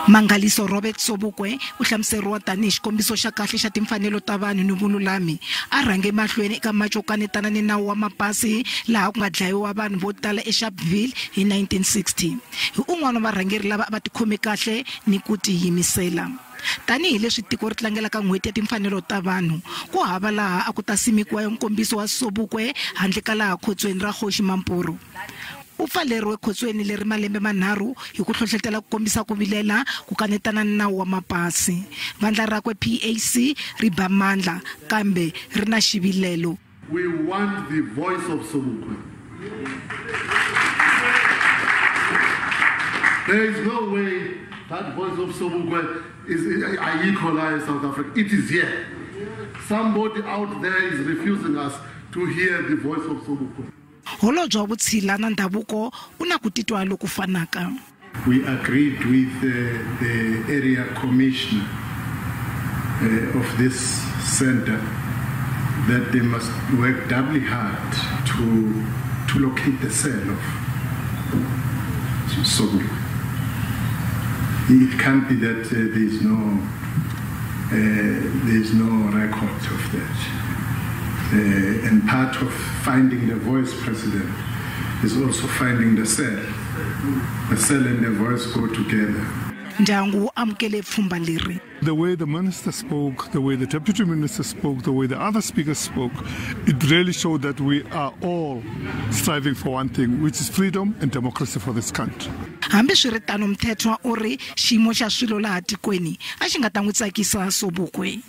Mangaliso Robert Sobukwe u hlamuseriwa tanihi xikombiso xa kahle xa timfanelo ta vanhu ni vululami. A rhange mahlweni eka macho kanetana ni nawu wa mapasi laha ku nga dlayiwa vanhu vo tala eSharpeville hi 1960. Hi un'wana wa varhangeri lava a va tikhome kahle ni ku tiyimisela. Tanihi leswi tiko ri tlangelaka n'hweti ya timfanelo ta vanhu, ku hava laha a ku ta simekiwa nkombiso wa Sobukwe handle ka laha khotsweni ra Kgosi Mampuru. U pfaleriwe khotsweni leri malembe manharhu hi ku hlohletela ku kombisa ku vilela ku kanetana ni nawu wa mapasi. Vandla rakwe PAC ri ba mandla kambe ri na xivilelo. We want the voice of Sobukwe. There is no way that voice of Sobukwe is ayikho la in South Africa. It is here. Somebody out there is refusing us to hear the voice of Sobukwe. Holobye wa vutshila na ndhavuko u na ku titwa loku fanaka. We agreed with the area commissioner of this center that they must work doubly hard to locate the cell of Sobukwe. It can't be that there is no record of that. And part of finding the voice, President, is also finding the cell. The cell and the voice go together. Ndyangu wu amukele pfhumba leri. The way the minister spoke, the way the deputy minister spoke, the way the other speakers spoke, it really showed that we are all striving for one thing, which is freedom and democracy for this country. Hambiswiritano Mthethwa u ri xiyimo xa swilo laha tikweni a xi nga ta n'wi tsakisa Sobukwe.